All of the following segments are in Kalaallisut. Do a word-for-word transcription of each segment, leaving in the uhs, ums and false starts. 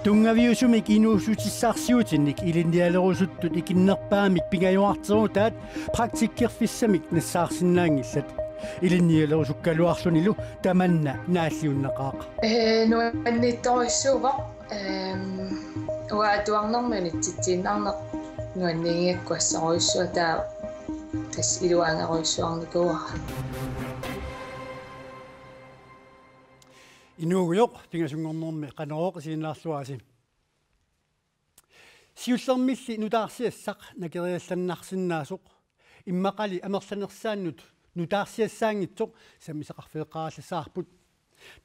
Tunngaviusumik inuussutissarsiutinnik ilinnialerusuttut ikinnerpaamik pingajuarterutaat praktikkerfissamik nassaarsinnaanngillat. Ilinnialerusukkaluarlunilu tamanna naalliunnaqaaq. Ee, nuannittorujussuuvoq. Ehm, uanga atuarnermi unitsitsiinnarneq nuanniinngikkuassorujussuaq, taava tassa iluaangerujussuarnikuuara. Inuugujoq, pingasunngornermi Qanorooq isiginnaarluarisi. Siullermilli nutaarsiassaq nakeriallannarsinnaasoq, immaqali amerlanersaannut nutaarsiassaanngitsoq sammisaqarfigeqqaarallassavarput.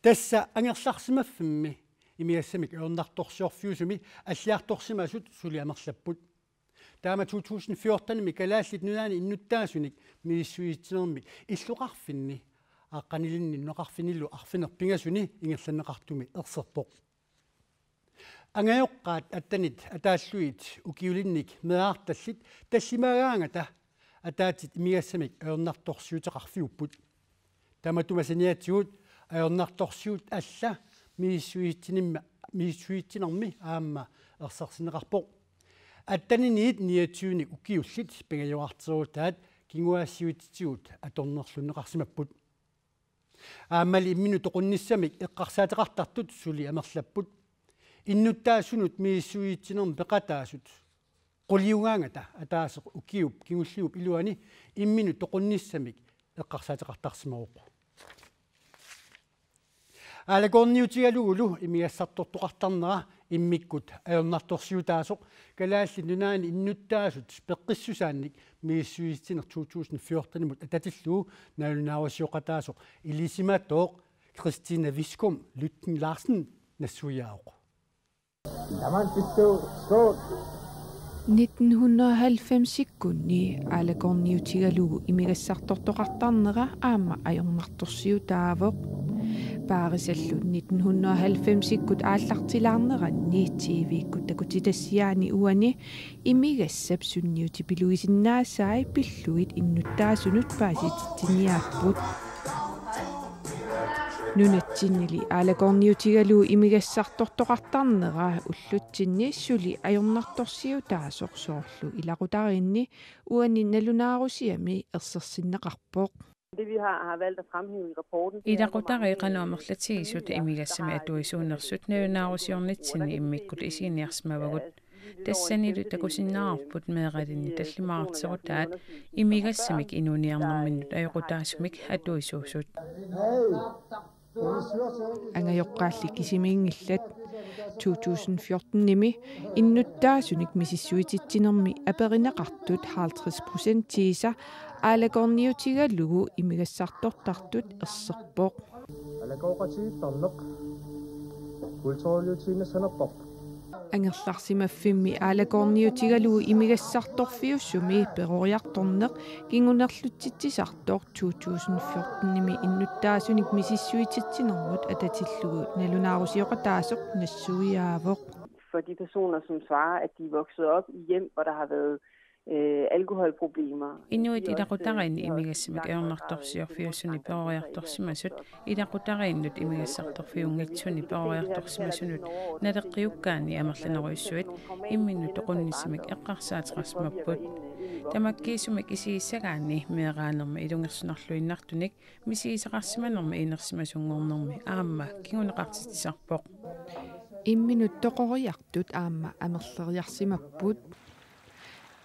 Tassa angerlarsimaffimmi imigassamik ajornartorsiorfiusumi alliartorsimasut suli amerlapput. Taama to tusind fjorten-imi Kalaallit Nunaanni innuttaasunik misissuitsinermi illoqarfinni aaqqanilinni nunaqarfinnilu arfineq-pingasuni ingerlanneqartumi erserpoq. Angajoqqaat attenit ataallugit ukiulinnik meerartallit tallimaagaangata ataatit imigassamik ajornartorsiuteqarfiupput. Tamatuma saniatigut ajornartorsiut alla misissuitsinimmi, misissuitsinermi aamma ersersinneqarpoq. Atteniniit niogtyvenik ukiullit pingajuarterutaat kinguaassiuutitigut atornerlunneqarsimapput. Aammali imminut toqunnissamik eqqarsaateqartartut suli amerlapput. Innuttaasunut misissuitsinermi peqataasut quliugaangata ataaseq ukiup kingulliup iluani imminut toqunnissamik eqqarsaateqartarsimavoq. Aalakoorniutigalugulu imigassartortoqartarnera immikkut ajornartorsiutaasoq Kalaallit Nunaanni innuttaasut peqqissusaannik misissuitsineq to tusind fjorten-imut atatillugu nalunaarusioqataasoq ilisimatooq Christina Viskum Lykken Larsen nassuiaavoq. Nitten hundrede og halvfems-ikkunni aalakoorniutigalugu imigassartortoqartarnera aamma ajornartorsiutaavoq. Paarisallu nitten hundrede og halvfems-ikkut aallartilaarneranni T V-kkut takutitassiaani uani imigassap sunniutipiluisinnaasai pillugit innuttaasunut paasititsiniaapput. Nunatsinnili aalakoorniutigalugu imigassartortoqartarnera ullutsinni suli ajornartorsiutaasoq soorlu ilaqutariinni uani nalunaarusiami ersersinneqarpoq. Det, vi har, har valgt at fremhæve i rapporten, det er, hvor mange, ilaqutariit qanoq amerlatigisut imigassamik atuisuunersut nalunaarusiornitsinni immikkut isiginiarsimavagut. Tassanilu takusinnaavarput meeraalinni tallimaarterutaat imigassamik inuuniarnerminnut ajoqutaasumik atuisuusut. Angajoqqaalli kisimiinngillat. To tusind fjorten-imi innuttaasunik misissuititsinermi aperineqartut halvtreds procentiisa aalakoorniutigalugu imigassartortartut erserpoq. Aalakoorniutitsiinnarneq kulturiuliutiinnassanerpoq. Angerlarsimaffimmi aalakoorniutigalugu imigassartorfiusumi peroriartorneq kingunerlutsitsisartoq to tusind fjorten-imi innuttaasunik misissuititsinermut atatillugu nalunaarusioqataasoq nassuiaavoq. For de personer, som svarer, at de er vokset op i hjem, hvor der har været, øh, alkoholproblemer. Inuit ilaqutariinni imigassamik ajornartorsiorfiusuni peroriartorsimasut ilaqutariinnut imigassartorfiunngitsuni peroriartorsimasunut naleqqiukkaanni amerlanerujussuit imminut toqunnissamik eqqarsaateqarsimapput. Tamakkiisumik isigissagaanni meeraanermi ilungersunarluinnartunik misigisaqarsimanermi inersimasunngornermi aamma kinguneqartitsisarpoq. Imminut toqoriartut aamma amerleriarsimapput.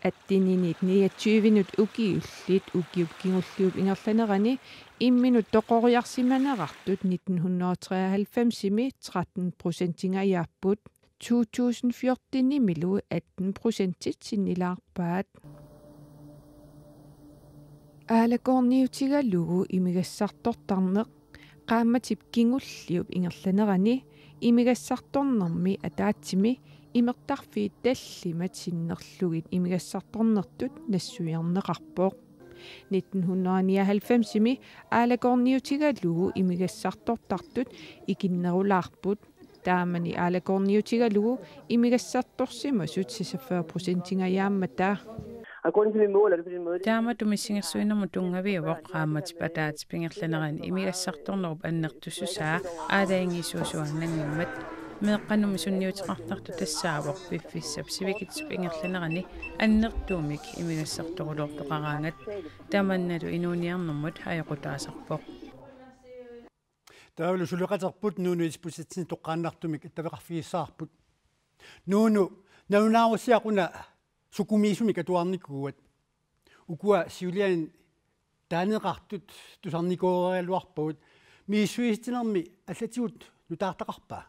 Atteniniit niogtyvenut ukiullit ukiup kingulliup ingerlanerani imminut toqoriarsimanerartut nitten hundrede og treoghalvfems-imi tretten procentingajaapput. To tusind fjorten-imilu atten procentit sinnilaarpaat. Aalakoorniutigalugu imigassartortarneq qaammatip kingulliup ingerlanerani imigassartornermi ataatsimi imertarfiit tallimat sinnerlugit imigassartornertut nassuiarneqarpoq. Nitten hundrede og nioghalvfems-imi aalakoorniutigalugu imigassartortartut ikinnerulaarput. Taamani aalakoorniutigalugu imigassartorsimasut seksogfyrre procentingajaammata. Taamatut missingersuinermut tunngaviuvoq qaammatip ataatsip ingerlanerani imigassartornerup annertussusaa aalajangiisuusuaannanngimmat. Meeqqanut sunniuteqartartoq tassaavoq piffissap sivikitsup ingerlanerani annertuumik imigassartorulortoqaraangat. Tamannalu inuuniarnermut ajoqutaasarpoq. Taavalu suleqaterput Nuunu Isbosethsen toqqaannartumik attaveqarfigissavarput. Nuunu, nalunaarusiaq una sukumiisumik atuarnikuuat. Ukua siuliani taaneqartut tusarnikooriaraluarpagut, misissuissinermi allatigut nutaartaqarpa?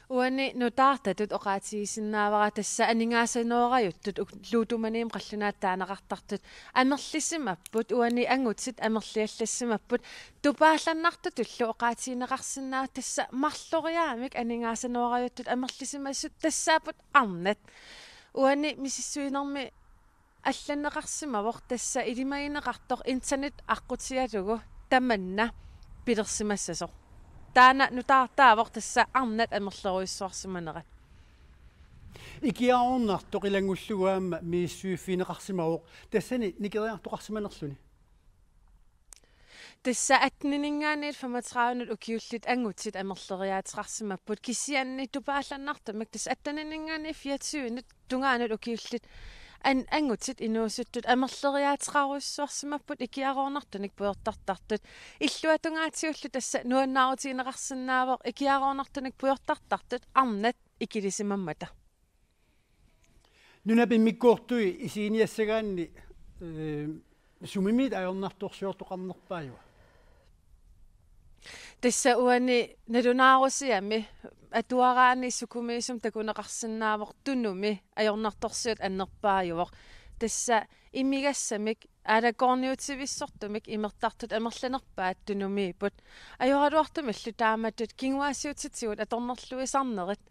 Uani nutaartatut oqaatigisinnaavara tassa aningaasanoorajutut uk-, Ludo Maniimi qallunaatut taaneqartartut amerlisimapput, uani angutit amerliallassimapput, tupaallannartutullu oqaatigineqarsinnaavat tassa marloriaammik aningaasanoorajutut amerlisimasut tassaapput arnat. Uani misissuinermi allanneqarsimavoq tassa ilimagineqartoq internet aqqutigalugu tamanna pilersimassasoq. Taanna nutaartaavoq tassa arnat amerlerujussuarsimanerat. Ikiaroornartoq ilanngullugu aamma misissuiffigineqarsimavoq, tassani nikeriartoqarsimanerluni. Tassa attenininngaanniit femogtredivenut ukiullit angutit amerleriaateqarsimapput, kisianni tupaallannartumik tassa attenininngaanniit fireogtyvenut tungaanut ukiullit an-, angutit inuusuttut amerleriaateqarujussuarsimapput ikiaroornartunik pujortartartut. Illuatungaatigullu tassa nuannaarutigineqarsinnaavoq ikiaroornartunik pujortartartut arnat ikilisimammata. Nunap immikkoortui isiginiassagaanni, eh, sumimit ajornartorsiortoqarnerpaajua? Tassa uani nalunaarusiami atuaraanni sukumiisumik takuneqarsinnaavoq Tunumi ajornartorsiut annerpaajuvoq. Tassa imigassamik aalakoorniutivissortumik imertartut amerlanerpaat Tunumiipput. Ajoraluartumillu taamatut kinguaassiuutitigut atornerluisarnerit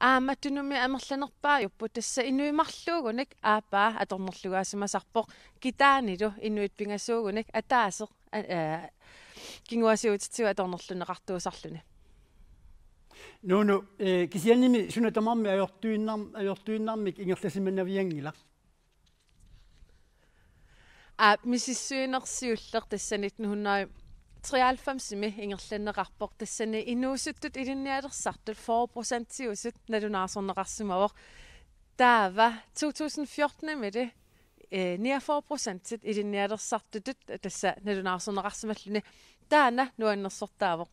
aamma Tunumi amerlanerpaajupput, tassa inuit marluugunik aappaa atornerlugaasimasarpoq, kitaanilu inuit pingasuugunik ataaseq, a-, aa, kinguaassiuutitigut atornerlunneqartuusarluni. Nuunu, eh, kisiannimi suna tamarmi ajortuinnar-, ajortuinnarmik ingerlasimanavianngilaq. Aap, misissuineq siulleq tassani nitten hundrede treoghalvfemsimi ingerlanneqarpoq, tassani inuusuttut ilinnialersartut fyrre procentiusut nalunaarsorneqarsimavoq. Taava to tusind fjortenimili, eh, niogfyrre procentit ilinnialersartutut tassa nalunaarsorneqarsimalluni. Taanna nuannersortaavoq.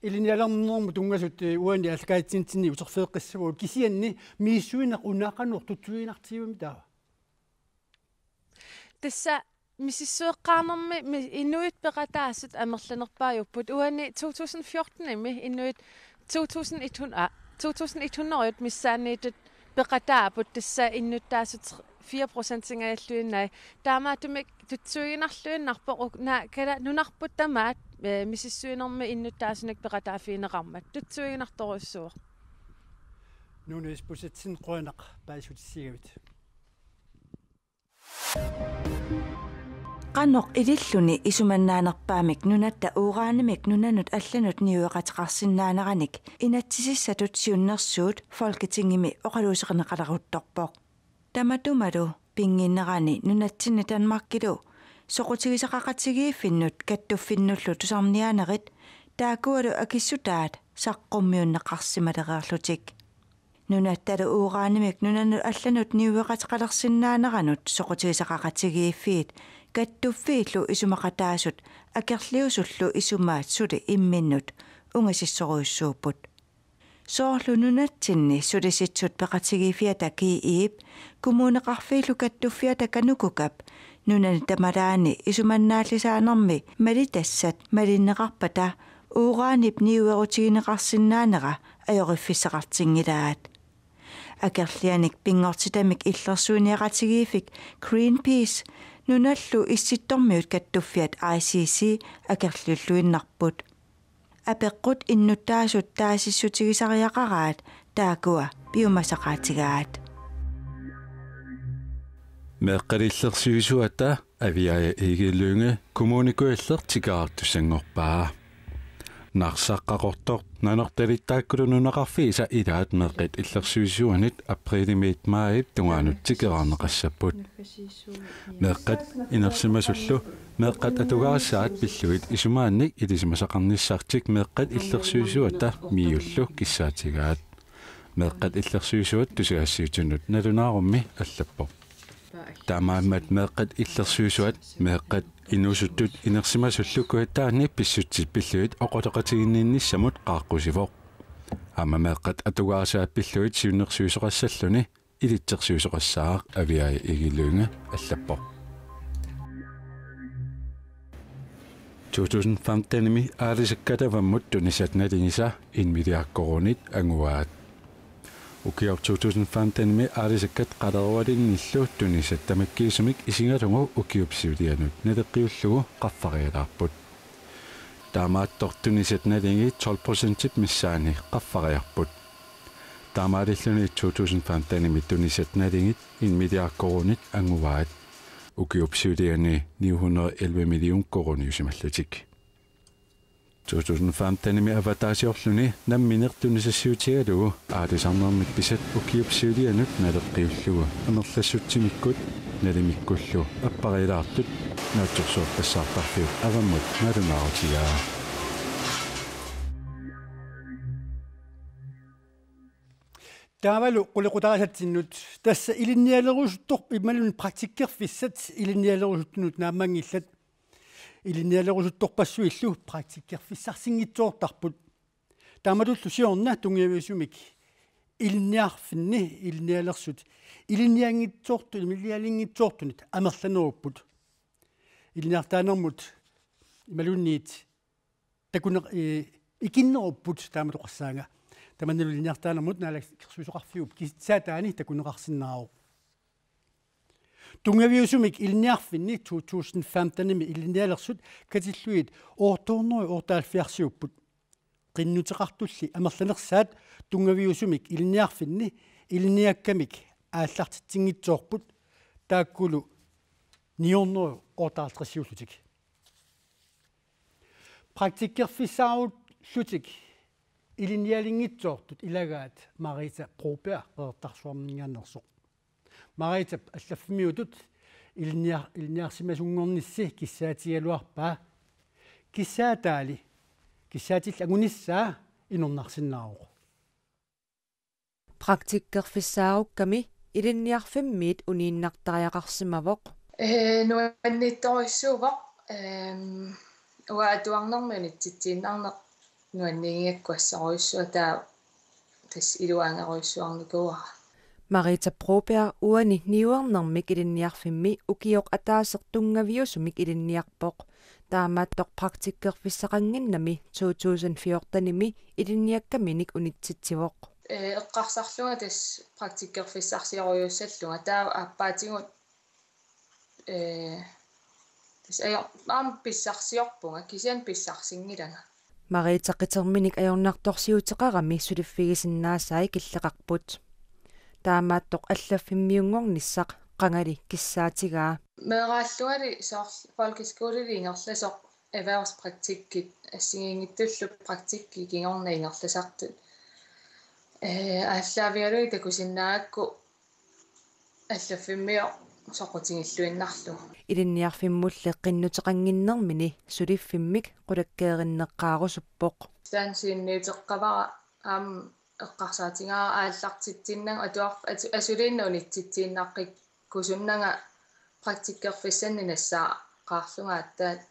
Ilinnialernermut tunngasut, eh, uani aallakaatitsinitsinni uterfigeqqissavagut, kisianni misissuineq una qanoq tutsuiginartigivami taava? Tassa misissueqqaarnermi mi-, inuit peqataasut amerlanerpaajupput. Uani to tusind fjortenimi inuit to tusind et hundrede, aa, to tusind et hundrede missaanniittut peqataapput, tassa innuttaasut fire procentingajalluinnai. Taamaattumik tutsuiginarluinnarpoq uk-, na-, kala nunarput tamaat, eh, misissuinermi innuttaasunik peqataaffigineqarmat. Tutsuiginartorujussuuvoq. Nuunu Isbosethsen, qujanaq paasissutissiigavit. Qanoq ililluni isumannaanerpaamik nunatta uranimik nunanut allanut niueqateqarsinnaaneranik inatsisissatut siunnersuut Folketingimi oqaluuseqaleruttorpoq. Tamatumalu pinnginnerani nunatsinni Danmarkilu soqutigisaqaqatigiiffinnut kattuffinnullu tusarniaanerit taakkualu akissutaat saqqummiunneqarsimalereerlutik. Nunattalu uranimik nunanut allanut niueqateqalersinnaaneranut soqutigisaqaqatigiiffiit kattuffiillu isumaqataasut akerliusullu isumaat suli imminnut ungasissorujussuupput. Soorlu nunatsinni Sulisitsisut Peqatigiiffiata G E-p, Kommuneqarfiillu Kattuffiata KANUKOKA-p, nunani tamalaani isumannaallisaanermi malitassat malinneqarpata uranip niuerutigineqarsinnaanera ajoriffissaqartinngilaat. Akerlianik pinngortitamik illersuiniaqatigiiffik Greenpeace nunallu Issittormiut Kattuffiat I C C akerliulluinnarput. Apeqqut innuttaasut taasissutigisariaqaraat taakkua piumasaqaatigaat. Meeqqalillersuisuata Aviaja Egede Lynge Kommune Kujalleq tikeraartussanngorpaa. Narsaq Qaqortoq Nanortalittaakkulu nunaqarfiisa ilaat meeqqat illersuisuanit aprilimiit maajip tungaanut tikeraarneqassapput. Meeqqat inersimasullu meeqqat atugarissaat pillugit isumaannik ilisimasaqarnissartik meeqqat illersuisuata MIO-llu kissaatigaat. Meeqqat illersuisuat tusagassiutinut nalunaarummi allappoq. Taamaammat meeqqat illersuisuat meeqqat inuusuttut inersimasullu kujataani pissutsit pillugit oqaloqatiginninnissamut qaaqqusivoq. Aamma meeqqat atugarissaat pillugit siunnersuisoqassalluni ilitsersuisoqassaaq Aviaja Egede Lynge allappoq. To tusind femtenimi aalisakkat avammut tunisat nalingisa en milliard koruunit anguaat. Ukiup to tusind femtenimi aalisakkat qalerualinnillu tunisat tamakkiisumik isigalugu ukiup siulianut naleqqiullugu qaffarialaarput. Taamaattoq tunisat nalingit tolv procentip missaani qaffariarput. Taamaalilluni to tusind femtenimi tunisat nalingit en milliard koruunit anguaat. Ukiup siuliani ni hundrede elleve million koruuniusimallutik. To tusind femtenimi avataasiorluni nammineq tunisassiutigalugu aalisarnermik pisat ukiup siulianut naleqqiullugu amerlassutsimikkut nalimikkullu apparilaartut naatsorsuerpassaartarfiup avammut nalunaarutigaa. Taavalu qulequtarisatsinnut tassa ilinnialerusuttor-, imaluunniit praktikkerfissat ilinnialerusuttunut naammanngillat. Ilinnialerusuttorpassuillu praktikkerfissarsinngitsoortarput. Taamatullu siorna tunngaviusumik ilinniarfinni ilinnialersut ilinnianngitsoortu-, ilinnialinngitsoortunut amerlanerupput. Ilinniartitaanermut imaluunniit takuneq-, ee, ikinnerupput taama oqassaanga. Tamannalu ilinniartitaanermut Naalakkersuisoqarfiup kissaataani takuneqarsinnaavoq. Tunngaviusumik ilinniarfinni to tusind femtenimi ilinnialersut katillugit otte hundrede otteoghalvfjerdsiupput. Qinnuteqartulli amerlanersaat tunngaviusumik ilinniarfinni ilinniakkamik aallartitsinngitsoorput taakkulu ni hundrede otteoghalvtredsiullutik. Praktikkerfissaarullutik ilinnialinngitsoortut ilagaat Marita Broberg Qeqertarsuarminngaanneersoq. Maritap allaffimmiutut ilinniar-, ilinniarsimasunngornissi kissaatigigaluarpaa. Kissaataali, kissaatilli angunissaa inornarsinnaavoq. Praktikkerfissaarukkami ilinniarfimmiit uniinnartariaqarsimavoq. Ee, nuannittorujussuuvoq, ehm, uanga atuarnermik unitsitsiinnarneq nuanniigigakku assorujussuaq, taava tassa iluaangerujussuarnikuuara. Marita Broberg uani niuernermik ilinniarfimmi ukioq ataaseq tunngaviusumik ilinniarpoq. Taamaattoq praktikkerfissaqannginnami to tusind fjortenimi ilinniakkaminik unitsitsivoq. Ee, eqqarsarlunga tassa praktikkerfissarsiorujussuullunga. Taava aappaatigut, ee, tassa ajor-, aamma pissarsiorpunga, kisianni pissarsinngilanga. Marita qiterminik ajornartorsiuteqarami suliffigisinnaasai killeqarput. Taamaattoq allaffimmiunngornissaq qangali kissaatigaa. Meeraallungali soorlu folkeskoleli ingerlasoq erhvervspraktikkit assigiinngitsullu praktikkit kingorna ingerlasartut. Ee, aallaavigalugit takusinnaagakku allaffimmiu soqutigilluinnarlugu. Ilinniarfimmulli qinnuteqannginnermini suliffimmik qulakkeerinneqqaarusupput. Taanna sinniuteqqavara aamma eqqarsaatigaara aallartitsinnagu atuarf-, atu-, asuliinnaq unitsitsiinnaqqikkusunnanga praktikkerfissannik nassaarlunga aatsaat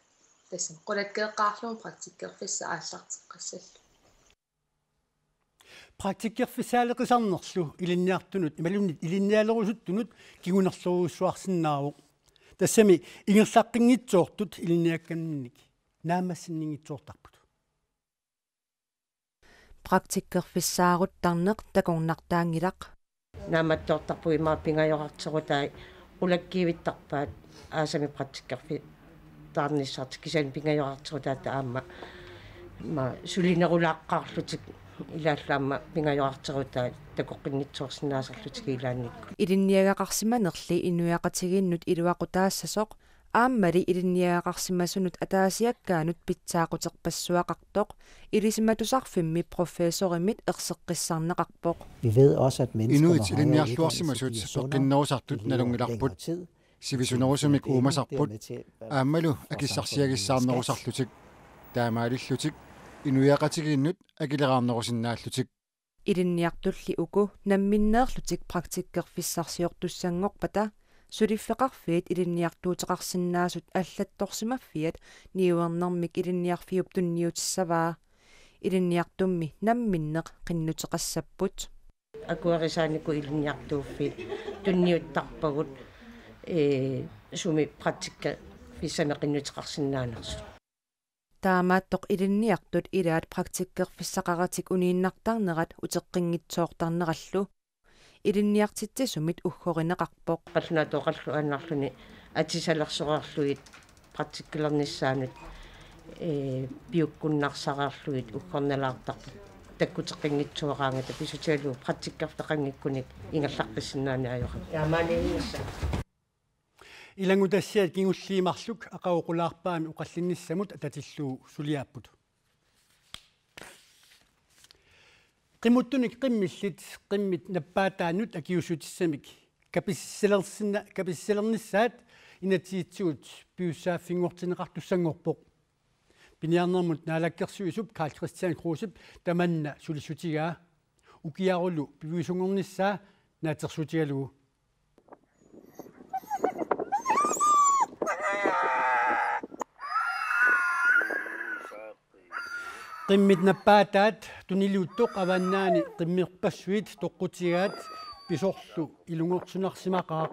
tassami qulakkeeqqaarlunga praktikkerfissaq aallarteqqissallugu. Praktikkerfissaaleqisarnerlu ilinniartunut imaluunniit ilinnialerusuttunut kingunerlorujussuarsinnaavoq. Tassami ingerlaqqinngitsoortut ilinniakkannik naammassinninngitsoortarput. Praktikkerfissaaruttarneq takornartaanngilaq. Naammattoortarpugut immaqa pingajorarterutai qulakkiivittarpaat aasami praktikkerfitaarnissartik, kisianni pingajorarterutaat aamma immaqa sulinerulaaqqaarlutik ilaallu aamma pingajorarterutaat takoqqinngitsoorsinnaasarlutik ilaannikkut. Ilinniagaqarsimanerli inuiaqatigiinnut iluaqutaassasoq Aammali ilinniagaqarsimasunut ataasiakkaanut pitsaaquterpassuaqartoq ilisimatusarfimmi professorimit erseqqissarneqarpoq. Vi ved også, at mennesker med Inuit højere ilinniarluarsimasut uddannelse bliver sundere, peqqinnerusartut de lever nalunngillarput. længere tid. Sivisunnerusunik uumasarput. Aammalu akissarsiagissarnerusarlutik. Taamaalillutik inuiaqatigiinnut akileraarnerusinnaallutik. Ilinniartulli uku namminneerlutik praktikkerfissarsiortussanngorpata suliffeqarfiit ilinniartuuteqarsinnaasut allattorsimaffiat niuernermik ilinniarfiup tunniutissavaa. Ilinniartummi namminneq qinnuteqassapput. Akuerisaanikkut ilinniartuuffiit tunniuttarpagut, ee, sumi praktikkerfissanik qinnuteqarsinnaanersut. Taamaattoq ilinniartut ilaat praktikkerfissaqaratik uniinnartarnerat uteqqinngitsoortarnerallu ilinniartitsisumit uggorineqarpoq. Qallunaatut oqalluaannarluni atisalersoreerlugit praktikkilernissaanut, ee, piukkunnarsareerlugit uggornalaartarput. Takkuteqqinngitsooraagut, pisutigalugu praktikkerfeqanngikkunik ingerlaqqissinnaaneq ajorakkit. Taamaaliinnassaaq. Ilanngutassiat kingulliit marluk aqagu qulaarpaami oqallinnissamut atatillugu suliaapput. Qimuttunik qimmillit qimmit nappaataannut akiuussutissamik kapissalersinna-, kapissalernissaat inatsisitigut pisussaaffinngortinneqartussanngorpoq. Piniarnermut naalakkersuisup Karl-Kristian Krusep tamanna sulissutigaa. Ukiarulu piviusunngornissaa naatsorsuutigalugu. Qimmit nappaataat tuniliuttoq avannaani qimmerpassuit toqqutigaat pisorlu ilungersunarsimaqaaq.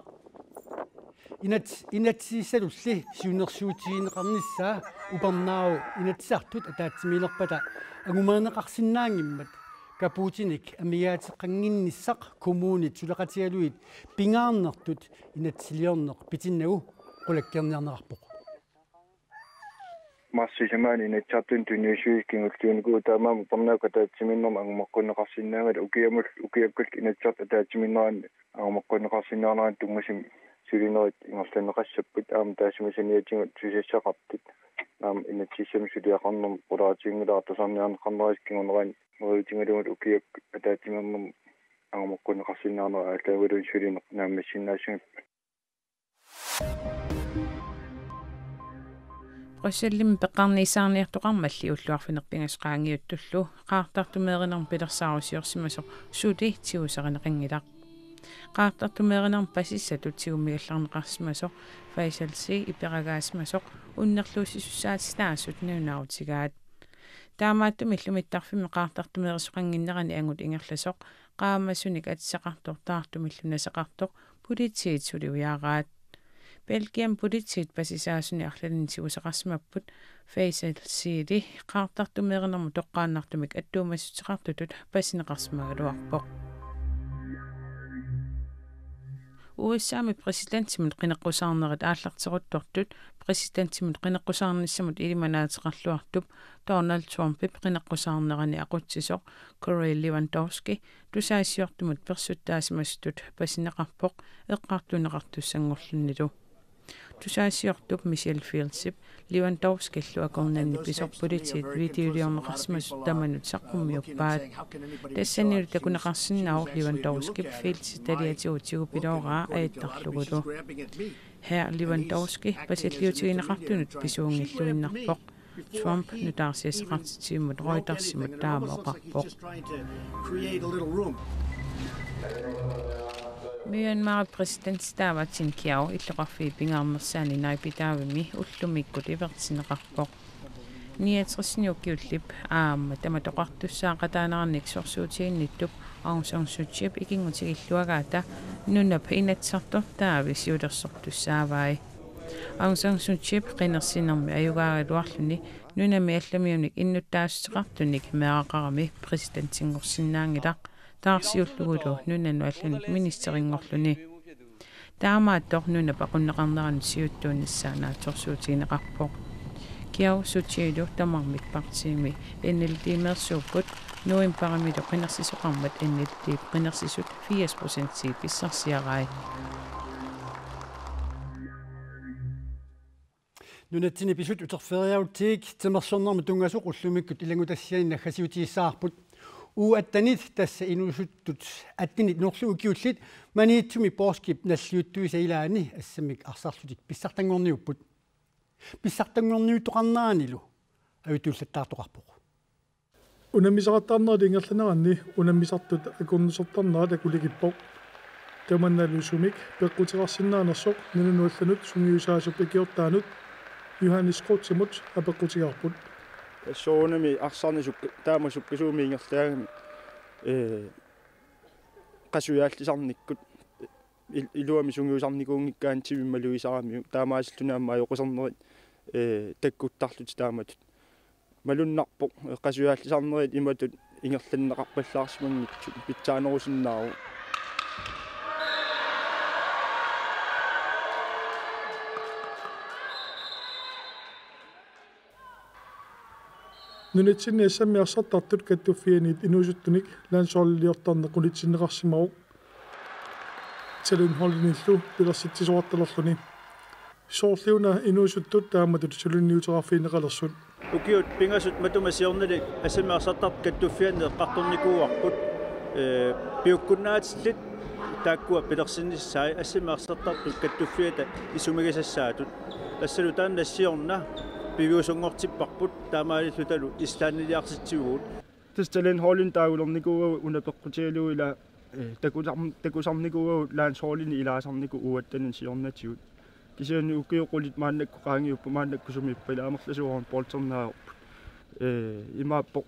Inat-, inatsisissalulli siunnersuutigineqarnissaa upernaaq Inatsisartut ataatsimiilerpata angumerineqarsinnaanngimmat kapuutinik amigaateqannginnissaq kommunit suleqatigalugit pingaarnertut inatsisiliorneq pitinnagu qulakkeerniarneqarpoq. Marsip tamaani Inatsisartuni tunniussisuusoq kingulliunikuuvoq, taamaammat upernaaq ataatsimiinnermi angumeqqunneqarsinnaanngilaq. Ukiamut-, ukiakkullu Inatsisartut ataatsimiinnermi angumeqqunneqarsinnaanera tunngasumik sulinerit ingerlanneqassapput, aamma taassuma saniatigut susassaqartut. Aamma inatsisissamik suliaqarnermi qulaatiginngilara, tusarniarneqarnerisa kingunerani neriuutigalugu ukiakkut ataatsimiinnermi angumeqqunneqarsinnaanera aallaavigalugu sulineq naammassinnaassagaluarpoq. Bruxellesimi peqqarniisaarniartoqarmalli ulluarfineq pingasut qaangiuttullu qaartartumeerinermut pilersaarusiorsimasoq suli tigusarineqanngilaq. Qaartartumeerinermut pasissatut tigummigallarneqarsimasoq Faisal Said iperagaasimasoq unnerluussisussaatitaasut nalunaarutigaat. Taamaattumillu mittarfimmi qaartartumeerisoqannginnerani angut ingerlasoq qaamasunik atisaqartoq taartumillu nasaqartoq politiit suli ujaaraat. Belgiami politiit pasisaasunik arlalinnik tigusaqarsimapput Faisal Saidi qaartartumeerinermut toqqaannartumik attuumassuteqartutut pasineqarsimagaluarpoq. U S A-mi præsidentimut qineqqusaarnerit aallarteruttortut præsidentimut qineqqusaarnissamut ilimanaateqarluartup Donald Trumpip qineqqusaarnerani aqutsisoq Corey Lewandowski tusagassiortumut persuttaasimasutut pasineqarpoq eqqartuunneqartussanngorlunilu. Tusagassiortup Michelle Fieldsip Lewandowskillu akornanni pisoq politiit videoliorneqarsimasut tamanut saqqummiuppaat. Tassanilu takuneqarsinnaavoq Lewandowskip Fieldsip taliatigut tigupilooraa ajattarlugulu. Hr. Lewandowski pasilliutigineqartunut pisuunngilluinnarpoq. Trump nutaarsiassaqartitsivimmut Reutersimut taama oqarpoq. Myanmarip præsidentitaava Tin Kyaw illoqarfiit pingaarnersaanni Naypyitaw-imi ullumikkut ivertinneqarpoq. Niogtres-inik ukiullip aamma tamatoqartussaaqataanerannik sorsuutiginnittup Aung San Suu Kyiip ikinngutigilluagaata nunap Inatsisartut taavi siulersortussaavai. Aung San Suu Kyiip qinersinermi ajugaagaluarluni nunami allamiunik innuttaassuteqartunik meeraqarami præsidentinngorsinnaanngilaq, taarsiullugulu nunanut allanut ministerinngorluni. Taamaattoq nunap aqunneqarneranut siuttuunissaa naatsorsuutigineqarpoq. Kyaw Htet-ilu tamarmik partiimi N L D-meersuupput, novembarimilu qinersisoqarmat N L D-p qinersisut firs procentii pissarsiarai. Nunatsinni pisut uterferiarutsigik timersornermut tunngasoq ullumikkut ilanngutassiani naggasiutigissavarput. U attenit, tassa inuusuttut attenit nullu ukiullit, Maniitsumi Poorskip nalliuttuisa ilaanni assammik arsarlutik pissartanngorniupput. Pissartanngorniuttoqarneranilu ajutuullattaartoqarpoq. Unammisaqattaarnerit ingerlaneranni unammisartut akornusertarnerat akulikippoq. Tamannalu sumik peqquteqarsinnaanersoq nunanut allanut sungiusaasup ikiortaanut Johannes Kreutzimut apeqqutigaarput. Soorunami arsarneq sukka-, taama sukkasuumik ingerlaagami, ee, qasujaallisarnikkut il-, iluamik sungiusarnikuunngikkaanni timimik malugisaramiuk, taamaasilluni aamma ajoqusernerit, ee, takkuttarlutik taamatut. Malunnarpoq, ee, qasujaallisarnerit imatut ingerlanneqarpallaarsimanngitsut pitsaanerusinnaavoq. Nunatsinni assammik arsartartut kattuffianit inuusuttunik landsholdiliortarneq qulitsinneqarsimavoq. Talentholdinillu pilersitsisoqartalerluni. Soorliuna inuusuttut taamatut suliniuteqarfigineqalersut. Ukiut pingasut matuma siornali assammik arsartartut kattuffianni eqqartornikuuarput. Ee, piukkunnaatillit taakkua pilersinnissaat assammik arsartartut kattuffiata isumagisassaatut. Tassalu taanna siorna piviusunngortipparput, taamaalillutalu Islandiliartitsivugut. Tassa Talentholdini taagulernikuuagut una peqqutigalugu ila, ee, takusar-, takusarnikuuagut landsholdini ilaasarnikut U attenini siornatigut. Kisianni ukiut qulit maannakkut qaangiupput, maannakkut sumi ippa, ilaa amerlasuut håndbolderneq ajorput. Ee, imaappoq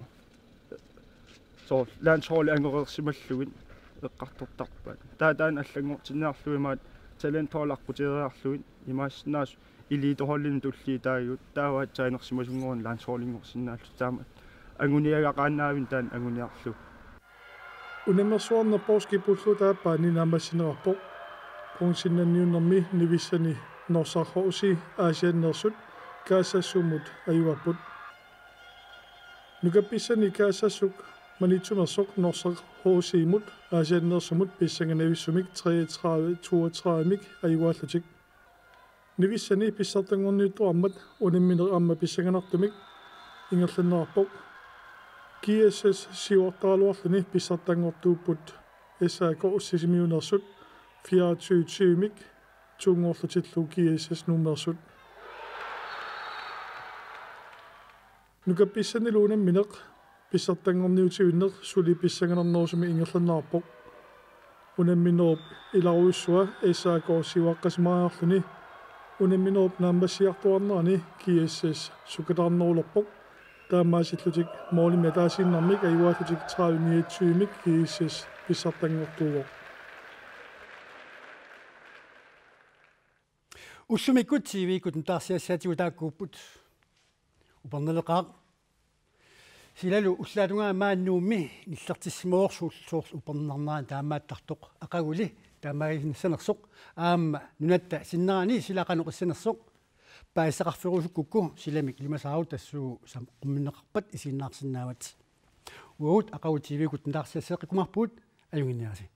soorlu landsholdi angoreersimallugit eqqartortarpaat. Taava taanna allanngortinniarlugu imaattoq talenthold aqqutigereerlugit, imaassinnaavoq eliteholdinut tulliuttaagigut, taava aatsaat inersimasunngornerani landsholdinngorsinnaallutik, taama anguniagaqaannaavinngilaat taanna anguniarlugu. Unammersuarneq Poorskip ulloq taappaani naammassineqarpoq. Bronzennanniunnermi Nivissani Norsaq H C Aasianneersut Kaasassummut ajugapput. Nukappissani Kaasassuk Maniitsumersoq Norsaq H C-mut Aasianneersumut pissanganavissumik treogtredive toogtredive-mik ajugaallutik. Nivissani pissartanngorniuttoqarmat unammineq aamma pissanganartumik ingerlanneqarpoq. G S S siuartaraluarluni pissartanngortuupput S A K Sisimiuneersut fireogtyve tyve-mik, toogtyve-mik G S S Nuummeersut. Nukappissanilu unammineq pissartanngorniutivinneq suli pissanganarnerusumik ingerlanneqarpoq. Unamminerup ilarujussua S A K siuaqqasimariarluni unamminerup naammassiartuarnerani G S S sukkataarnerulerpoq. Taamaasillutik målimik ataasiinnarmik ajugaallutik tredive niogtyve-mik G S S pissartanngortuuvoq. Ullumikkut T V-kkut nutaarsiassaatigut taakkuupput. Upernaleqaaq. Silalu ullaatungaa maani Nuummi nillertissimavoq soorlu upernarnerani taamaattartoq, aqaguli taamaagisinnaassanersoq, aamma nunatta sinnerani sila qanoq issanersoq paasisaqarferusukkukku silamik ilimasaarut tassuugu saqqummiunneqarpat isiginnaarsinnaavat. Uagut aqagu T V-kkut nutaarsiasseeqqikkumaarpugut, ajunnginniarisi.